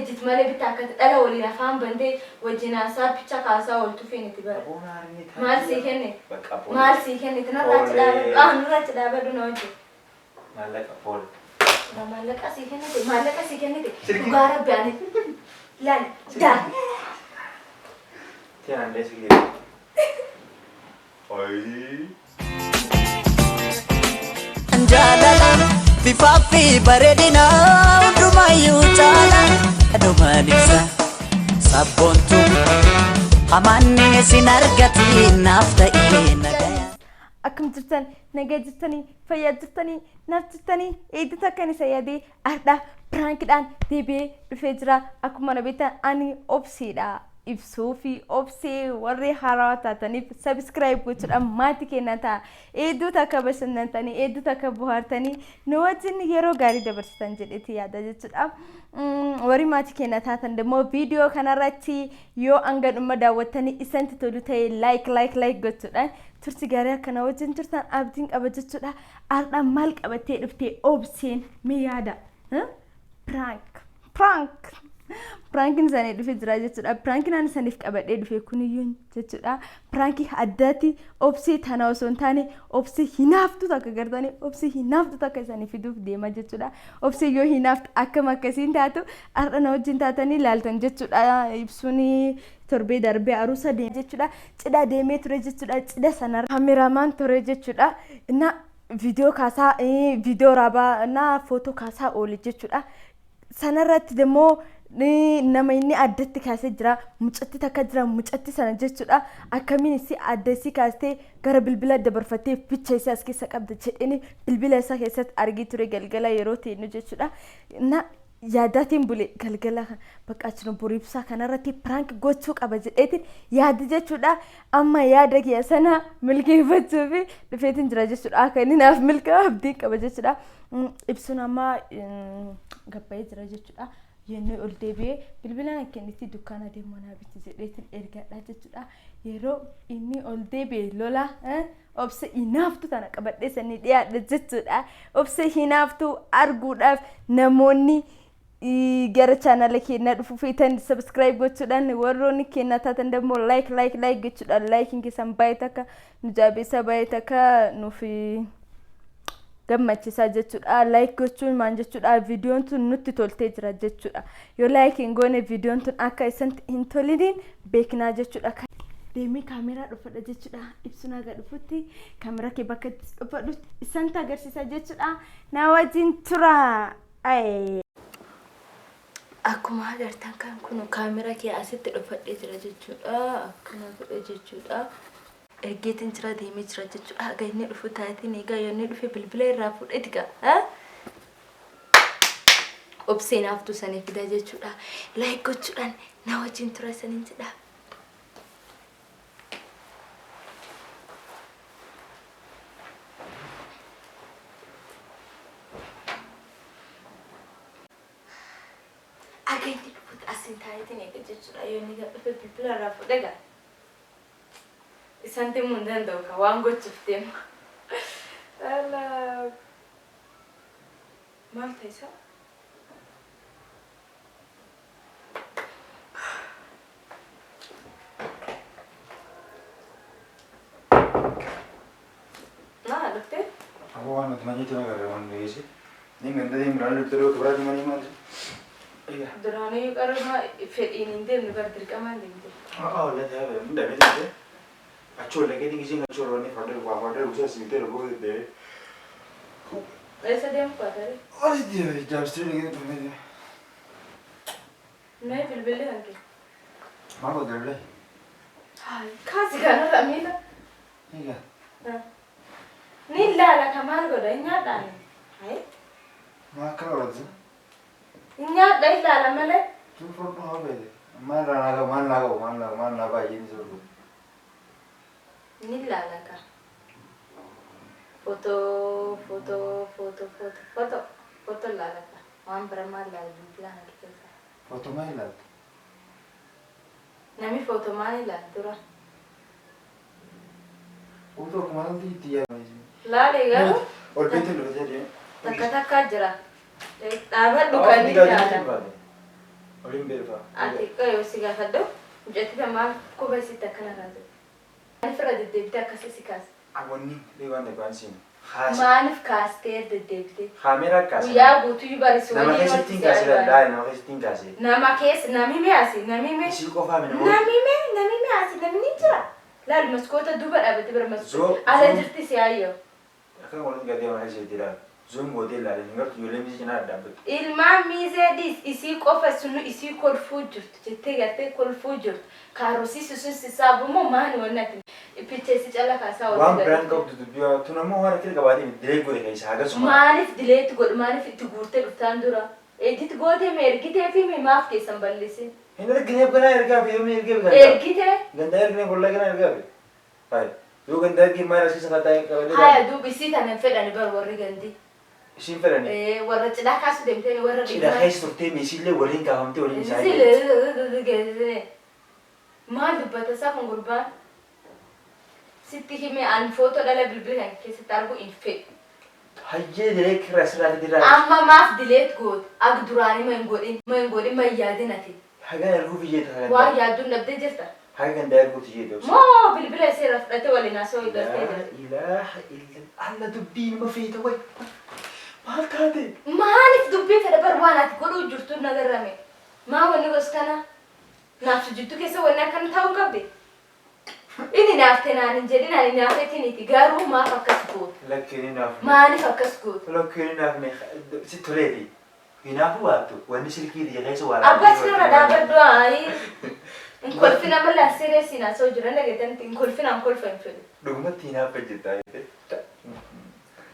Ejjit malee bitta akkati dhala waliin afaan bantee wajjin haasaa picha kaasaa ooltu feeniti bara. Aboo naarni Maal sii kenne? Bakka poole. Maal sii kenniti? Narraa achi Poole. dhaabadhu. Ah, nurraa achi dhaabadhu na wajjin. Maallaqa poole. Na maallaqa sii kennite? Maallaqa sii kennite? Silkii. Dhugaa rabbi ani. Laal daa. Tiyaan illee silkii. Ayii. Jaalala bifaa fi bareedina hundumayyuu caala dhumaan ibsa sabboontuu hamaanni sin argati naaf ta'ee nagaya. Akkam jirtan? Nagaa jirtanii? Fayyaa jirtanii? Naaf jirtanii? Eeddota akkan isa yaadee ardha piraankiidhaan deebi'ee dhufee jira. Akkuma na beektan ani obseedha. Ibsuu fi obsee warri haarawaa taataniif subscribe gochuudhaan maatii keenya ta'a. Eeddota akka bashannantanii, eeddota akka bohaartanii nu wajjin yeroo gaarii dabarsitan jedheeti yaada jechuudha. Warri maatii keenya taatan immoo viidiyoo kanarratti yoo hanga dhuma daawwattanii isanti tolu ta'e like like like gochuudhaan turti gaarii akkana wajjin turtan abdiin qaba jechuudha. Har'a maal qabattee dhuftee obseen mee yaada? Prank. Prank. Prankiin isaanii dhufee jira jechuudha. Prankiin ani isaniif qabadhee dhufe kuniyyuu jechuudha. Prankii addaati obsee tana osoo hin taane obsee hinaaftu takka gartanii obsee hinaaftu takka isanii fiduuf deema jechuudha. Obsee yoo hinaaftu akkam akkasiin taatu har'a na wajjin taatanii ilaaltan jechuudha. Ibsuun torbee darbee aruusa deeme jechuudha. Cidha deemee ture jechuudha. Cidha sanarra kaameramaan ture jechuudha. Na viidiyoo kaasaa, viidiyoo raabaa, na footoo kaasaa oole jechuudha. Sanarratti immoo nama inni addatti kaasee jira. Mucatti takka jira mucatti sana jechuudha. Akkamiin isii adda isii kaastee gara bilbila dabarfattee picha isii as keessa qabda jedheen bilbila isaa keessatti argee ture galgala yeroo teenyu jechuudha. Na yaadaatiin bule galgala bakka achuma boru ibsaa kanarratti piraank gochuu qaba jedheetiin yaade jechuudha. Amma yaada kiyya sana milkeeffachuuf dhufeetiin jira jechuudha. Akka inni naaf milkaa'u abdiin qaba jechuudha. Ibsuun amma gabbayee jira jechuudha. Yennoo ol deebi'ee bilbila na kenniti dukkaana deemu naa biti jedheetiin ergadha jechuudha. Yeroo inni ol deebi'e lola obsa hinaaftuu tana qabadhee sanii dhiyaadha jechuudha. Obsa hinaaftuu arguudhaaf namoonni gara chaanala keenyaa dhufuu feetan subscribe gochuudhaan warroonni keenyaa taatan immoo like like like gochuudhaan laayikiin keessan baay'ee takka nu jaabeessaa baay'ee takka nuuf gammachiisaa jechuudha. Like gochuun maal jechuudha? Viidiyoon tun nutti toltee jira jechuudha. Yoo like hin goone viidiyoon tun akka isin hin toliniin beeknaa jechuudha. Deemee kaameraa dhufadha jechuudha. Ibsuun haga dhufutti kaameraa kee bakka itti dhufadhu isantu agarsiisa jechuudha. Na wajjin tura. Akkuma agartan kan kun kaameraa kee asitti dhufadhee jira jechuudha. Akkana godhe jechuudha. Ergeetiin jira deemee jira jechuudha. Haga inni dhufu taatiin egaa yoo inni dhufe bilbila irraa fuudheeti gaa. Obseen haftuu sanii fida jechuudha. Like gochuudhaan na wajjin tura saniin jedha. Akka inni dhufutti asiin taa'eetiin eega jechuudha. Yoo inni gad dhufe bilbila irraa fuudhee gaa. Isaan himuu hin danda'u ka waan gochuuf deema. Alaa. Maal ta'e isaa? Naa dhuftee? Aboo waan nuti manyeetti nagarre waan dhageesse. Ni ganda deemu ilaalu itti dhiyoo kibiraati malee maal? Egaa. Duraaniyyuu qaruma fedhiin hin deemne bar dirqamaan deemte. Haa wallah ta'ee hin dhabee deemte. Achi wal dhaqee giseen achi wal wanni fardee waa fardee gosa siitee dhuguu deddeebi'ee. Eessa deemu baatare? Asitti jaabsitee dhaqee dhufnee. Mee bilbilli kan kee. Maal godhe bilbilli? Kaasi kanarra miila. Egaa. Ni ilaala ka maal godha hin nyaadhaani. Hayi. Maal akkana godhate? Hin nyaadha ilaala malee. Tun furduu haa feete. Maal irraa naa qabu maal naa qabu maal naa maal naa baay'ee ni soorgu. Ni ilaala ka. Footoo footoo footoo footoo footoo footoo ilaala ka. Waan bira maal ilaala bilbila kana keessa. Footoo maal ilaalta? Namni footoo maal ilaala dura? Footoo akkuma ilaalti itti yaadame. Laale garuu Ol beekte dhufe jedhee. takka takkaa jira. Dhaabadhu kan ni ilaala. Waliin beelfaa. Ati qoyoo si gaafadhu. Mucattii maal quba isitti akkana kaase? Maaliif irra deddeebitee akkasii si kaase? Wanni waan ta'e siin. Haasa. Maaliif kaastee deddeebitee? Kaameeraa kaase. Guyyaa guutuu barisi Nama waliin keessatti hin walitti kaase si argaa. laala, nama keessatti hin kaase. Nama keessa nami mi'aasi nami mi. Isii qofaa mi namoota. Nami mi'aasi namni ni jira. Laal maskoota duuba dhaabate bira maskoota. Ala jirti si ayyoo. Akkan waliin gadee mana keessatti ilaala. Zoom gootee ilaala. Hin gartu ijoollee miisii cinaa dhaabbattu. Ilmaan miizee dhiis isii qofa sunu isii kolfuu jirtu jettee gartee kolfuu jirtu. Kaarosiisi sun sissaabu immoo maani wanni ati picheessi cala kaasaa Waan walitti biraan galte. qabdu dubbii tun ammoo waan rakkina qabaatee dilee godhe keessa hagasuma. Maaliif dileetti godhu, maaliif itti guurtee dhuftaan dura? Edit gootee mee ergitee fi mee maaf keessan bal'isin? Hin ergineef ganaa ergaa fi yoomii ergee gandaa. Ergitee? Gandaa erginee bollaa ganaa ergaa fi. Hayi yoo gandaa ergee maal asiisa kataa qabadee. Haya duub isii tana hin fedhani bar warri gandi. Isiin fedhani. Warra cidhaa kaasu deemtee warra Cidha keessa turtee miisiillee waliin kaafamtee waliin isaanii. Maal dubbata isaa kun gurbaan? Sitti hime an footoo dhala bilbila kan keessatti argu hin fedhu. Hayyee dilee kirra asirraa diraa. Amma maaf dileet goote? Ak duraanii ma hin godhin, ma hin godhin, ma hin yaadin ati. Hagan erguuf iyyeeta hagan. Waan yaadduun dhabdee jirta. Haga gandaa erguuf iyyeeta. Moo bilbila isii irraa fudhatee waliin haasawuu gartee Laa jirta. ilaaha illa alla dubbii nama feeta way. Maal taate? Maaliif dubbii fedha bar waan ati godhuu jirtu nagarrame? Maa wanni gos kana? Naaf jiddu keessa wanni akkana ta'uu qabdi? Inni naafte naan hin jedhin, ani naafetiniti garuu maaf akkas goote? Lakkeen hinaafne. Maaliif akkas goote? Lakkeen hinaafne si toleeti. Hinaafuu baattu wanni silkii biyya keessa waa Abbaa sinarra dhaabadhu ayi. Hin kolfina malee asireessiin haasa'u jiran dhageetanitti hin kolfina, hin kolfa hin fedhu. Dhugumatti hinaaffa jirta jettee.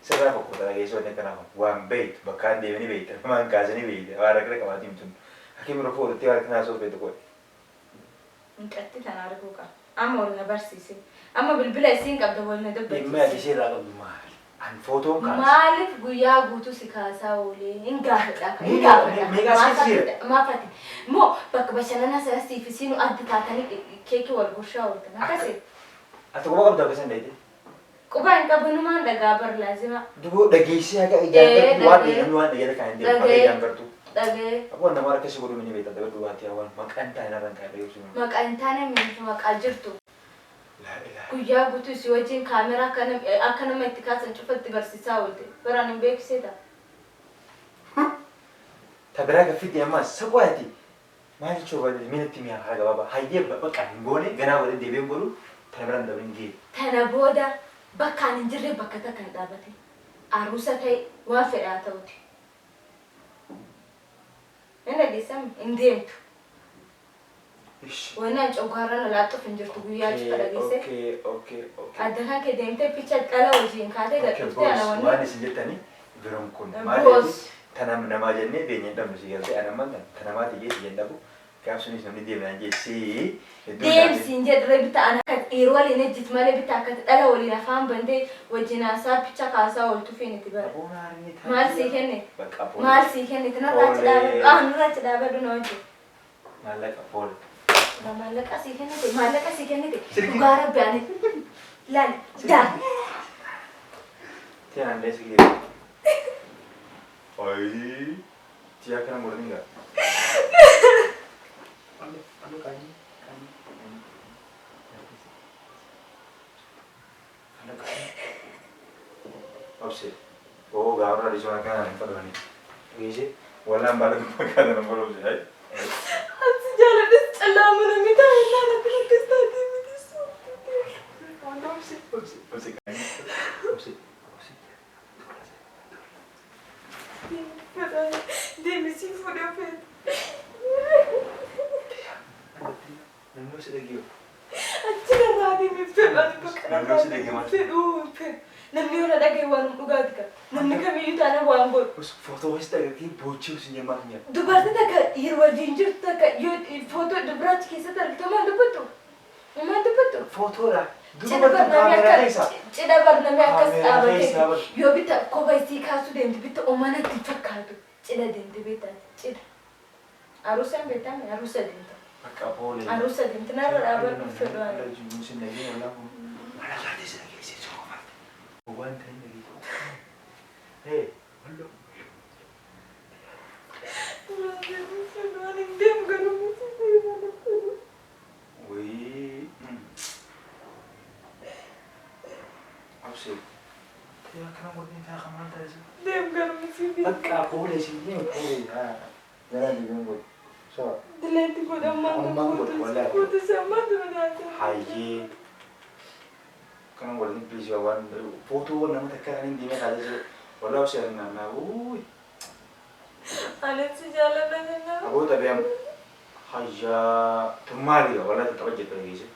Sirraa boqqotaa dhageessoo wanni akkanaa kun waan beektu bakkaan deemanii beekta namaan kaasanii beekta waan rakkina qabaatii miti. Hakiim rafuu ooltee waan akkanaa haasa'uu feetu qo'e. Mucattii tana arguu qaba. Amma wal na barsiise. Amma bilbila isiin qabda wal na Dhimma ati dubbachiise. ishee irraa qabdu maali? An footoon kaase. Maaliif guyyaa guutuu si kaasaa oolee? Hin gaafadha akka hin gaafadha. Meeqa as keessa jira? Maaf ati moo bakka bashannanaa sana siif isiinu adda taatanii keekii wal gurshaa ooltan akkasi. Ati quba qabdu akka isin dheeyte. Quba hin qabu numaan dhagaa bar laazima. Duboo dhageessee haga ijaan gartuu waan namni waan dhageessa kan hin deemu haga ijaan gartuu. Dhagee. Abbaan nama harka si godhu ni beekta dabal dhugaatii hawaan maqaan taa'e narraan kaa'e dhageessu. Maqaa hin taane miti maqaa jirtu. Laa ilaaha. Guyyaa guutuu si wajjin kaameraa akka nama itti kaasan cufatti barsiisaa oolte. Baraan hin beeksiseeta. Ta biraa gaffitti ammas saqwaati. Maal jechuu barbaade minatti mi'a haala gabaabaa hayyee bakka hin goone ganaa waliin deebi'een godhu tana biraan dabrin gee. Tana booda bakka ani hin jirre bakka takka hin dhaabatin. Aruusa ta'e waan fedhe haa ta'uti. Hin dhageessami hin deemtu. Ishi. Wanni an coggaarraan alaaxuuf hin jirtu guyyaa cufa dhageesse. Okay, okay, okay. Adda kan kee deemtee picha dhala wajjin kaatee gad Okay, dhuftee ana boss, wanni. waan isin jettanii biroon kun maal Boss. jetti tana namaa jennee beenya hin dhabnu si galtee ana ammaan tana namaati jee si hin dhabu gaaf sunis namni deemnaan jee si hedduu Deemsiin jedhe bitta ana akka dhiirri waliin ejjit malee bitta akka dhala waliin afaan bantee wajjin haasaa picha kaasaa ooltu fiiniti bara. Maal sii kenne? Bakka poole. Maal sii kennite? Nurraa achi dhaabadhu. Ah, nurraa achi dhaabadhu na wajjin. Maallaqa poole. Maallaqa sii kennite? Maallaqa sii kennite? Silkii. Dhugaa rabbi ani. Laal daa. Tiyaa naan deessi kiyya. Ayi. Tiyaa kana godhanii gaa. Obse. Oo gaafra dhiisuu akka hin fadhanii. Geesse wallaan baala fakkaatan hin barbaachise. Hayi. Ansi jaaladhas callaa mana mitaa illaan akka akkas taatee miti Obse, obse, obse, obse, obse. Deemi si fuudhee feete. Namni si dhageeyu. Achi narraa deemi fedhu ani bakka Namni si dhagee maal? Fedhu fedhu. Namni yoo na dhagaye waan dhugaati qaba. Namni kamiyyuu taana waan godhu. Footoo si dhagee boochee si nyamaa nyaata. Dubartii takka dhiira wajjin jirtu takka yoo footoo dubarachi keessatti argite maal dubbattu? Maal dubbattu? Footoodha. Cidha Dubartuu barnaamii kaameeraa akka keessa. cidha barnaamii akkas Kaameeraa keessa dhaabatee bar. yoo bitta kopha isii kaasuu deemte bitta omanatti hin fakkaatu. Cidha deemte beektaa cidha. Aruusa hin beektaa aruusa deemte. Bakka poolee. Aruusa deemte narra dhaabadhu fedhu ani. Waan ta'e hin dhageessu. Hee, walloo. Wayii. Obsee. Ta'ee akkana godhee taa kan maal taasisa? Deem garuu si deemu. Bakka fuula isii deemu fuula. Gara deebiin godhu. So. Dileetti godha ammaan Ammaan godhu, wallaahi. Fuutu si ammaan dura naata. Hayyee. Akkana godhanii please waan footoo nama takka kan hin deemee kaasee wallaahi obsee naannaa uuyi. Anis si jaalladha jennaan. Aboo xabi'am. Hayyaa. Tun maali wallaahi tapha jirta dhageesse.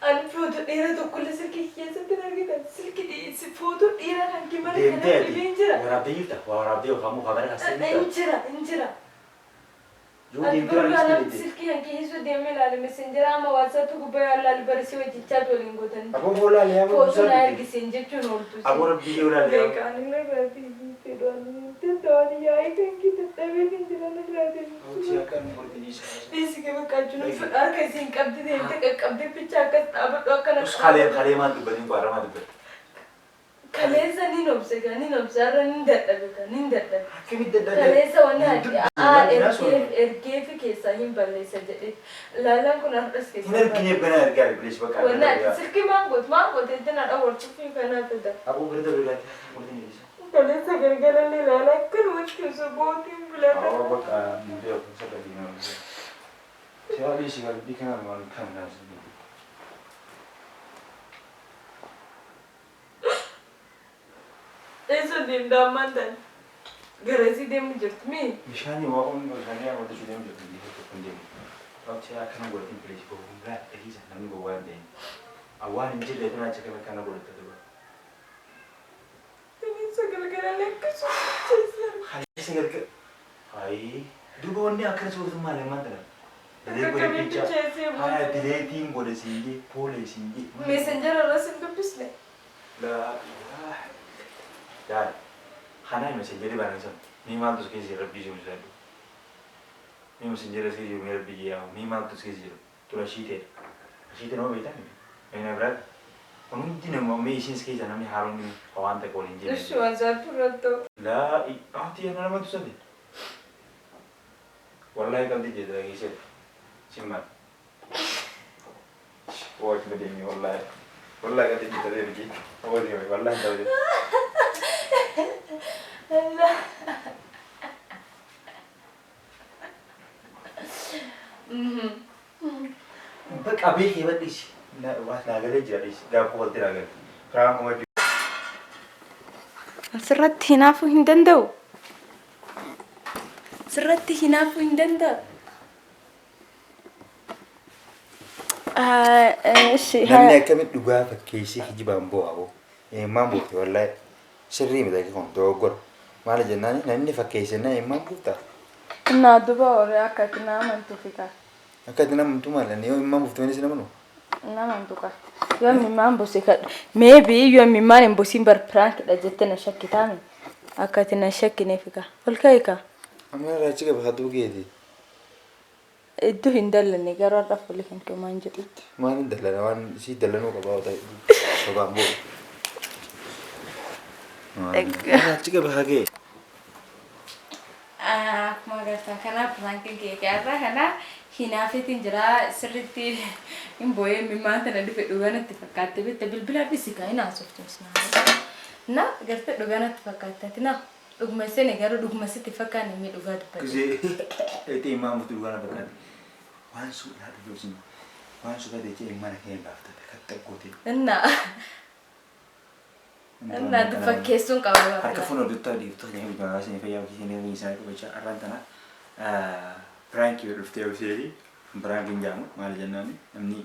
Ani footoo dhiira tokkollee silkii keessatti hin argitan. Silkii dhiisi footoo dhiira kan kee mana Deemtee kana ati dhibeen jira. waraabdee jirta? Waa waraabdee yookaan muka bara kaasee Hin jirta? jira, hin jira. Yoo Ati deemtee barbaadaan waan ibsite. silkii kan keessa deemee ilaale messenjera amma WhatsApp gubbaa yoo ilaali barisii hojjechaa waliin gootanii. Aboo hoolaa yaa Footoo na ergisiin jechuun ooltu. Aboo rabbii hoolaa yaa. Beekaan illee irratti fedhan danda'an yaa'ii kan kee dadhabee kan jiran irraa Hojii akka inni godhe dhiisa. Dhiisi kee bakka achuun fedha harka isiin qabdi deemte qaqqabdee bichaa akkas dhaabadhu akkana. Kalee kalee maal dubbatiin qaaramaa dubbatte. Kaleessa ni obse kan ni obse har'a ni dadhabe kan ni dadhabe. Akkamitti dadhabde? Kaleessa wanni Hin adii ergeefi keessaa hin balleessa jedhee laalaan kun har'as Hin keessaa. argine bana ergaa bilis bakka. Wanni ati silkii maangoot maangoot itti na dhawwartuuf kanaaf fida. Aboo bira dabee laatti godhe dhiisa. Kaleessa galgalallee laalaa akkanumatti keessa bootiin filata. Aboo bakka hin beeku sababa nama. Siyaa dhiisi qalbii kana maal kan naasii. Eessa deemta ammaan tana? Garasii deemu jirti mii? Bishaan waa qonni bishaan yaa wanta deemu jirtu biyya tokko hin deemu. Waqti akkana godhatin bilis gowwaa dhagiisa namni gowwaa hin ta'in. Awwaan hin jirre tana achi kana kana godhatta duba. Kaleessa galgalallee akkasuma keessa. Kaleessa galgal. Ayi duba wanni akkana soortu maali ammaan tana? Dilee godhe Akkamitti bichaa. cheesee Haya buute? dileetiin godhe siinjee poolee siinjee. Messenjera irras hin dubbisne. Laa Yaani kanaa messenjeri bananisan ni maaltu si keessa jira rabbii jiru jedhu. Ni messenjera si jiru rabbii jiru ni maaltu si keessa jiru tura shiiteedha. Shiitee nama beektaa miti. Meena biraati. Kun hundi nama mee isheen si keessa namni haaroon waan takka waliin Ishi jenne. WhatsApp irratti. Laa ati yana namatu sadi. Wallahi qalbii jedha dhageesseeti. Simmaan. Waa kuma deemi wallahi. Wallahi qalbii jedha deemi. Waa deemi wallahi hin ta'u. Bakka beekee badhiisi. Naagalee jira dhiisi. Gaafa walti naagalee. Firaan kuma Asirratti hinaafuu hin danda'u. Asirratti hinaafuu hin danda'u. Namni akkamitti dhugaa fakkeessee kijibaan boo'a boo. Imimmaan buufte wallaahi. Sirrii miti akka kun dogoggora. Maali jennaan namni fakkeessee na imimmaan buufta. Naa duba warri akka ati na amantu fika. Akka ati namantu maali yoo imimmaan buufte malee si namanu. Na amantu ka. Yoo imimmaan buuse kadhu. Maybe yoo imimmaan hin buusin bar prankidha jettee na shakkitaami. Akka ati na shakkine fika. Ol ka'i ka. Amma irraa achi qaba hadduu keeti. Iddoo hin dallanne garuu har'a fuulli kan kee maan jedhu. Maal hin dallana waan isii dallanuu qabaa yoo ta'e sobaan boo'u. Irraa achi qaba hagee. Akkuma agartan kana prankiin kee irraa kana hinaafeetiin jira sirriitti hin boo'ee imimmaan tana dhufe dhugaa natti fakkaatte beekta bilbila dhisi kaa hin haasoftu na gartee dhugaa natti fakkaatte ati na dhuguma sene garuu dhuguma sitti fakkaanne mee dhugaa dubbadhe. Gisee itti imimmaan buuftu dhugaa na fakkaate. Waan suudhaa dhufe isin waan suudhaa ta'e imimmaan akka hin baaftate akka xaqqoote. Innaa innaa fakkeessuun qaba. Harka fuula hordoftoota dhiiftoota keenya bilbilaa isin fayyaa ofii isin isaa qabachaa arraan tana piraankii dhuftee obseeti piraankiin jedhamu maali jennaan namni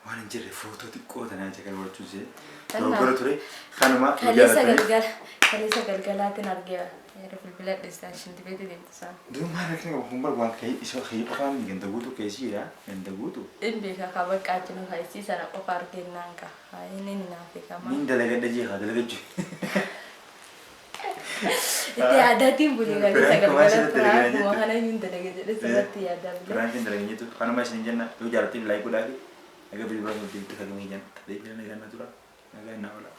waan hin jirre footoo xiqqoo tanaa jecha kan gochuun see dogoggora ture kanuma Kaleessa galgala kaleessa galgalaatiin argee yeroo bilbila dhistaan shinti beetii deemtu isaan. Duuba maal rakkina qabu kun bar waan ka'ee isa ka'ee qofaan ganda guutuu keessi jira ganda guutuu. Hin beeka ka bakka achinu ka isii sana qofa argennaan ka inni ni naaf beekama. Nin dalagadha jee haa dalagachuu. Itti yaadaatiin bulee kaleessa Piraank kumaa galgala sirriitti dalagaa piraankuma jettu. kana iyyuu hin dalage jedhee sirriitti yaadaa bulee. Piraankiin dalagan jettu kanuma isin jenna yoo jaalatteef like godhaa fi naga bilbila sun deemte kagamee jenna. Taphee jira nagaan na tura nagaan na oola.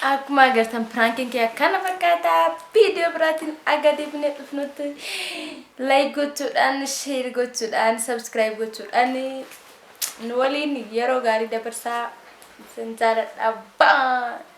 Akkuma agartan prankiin kee akkana fakkaata. Viidiyoo biraatiin aga deebinee dhufnutti like gochuudhaan, share gochuudhaan, subscribe gochuudhaan nu waliin yeroo gaarii dabarsaa. Isin jaaladha. Bye.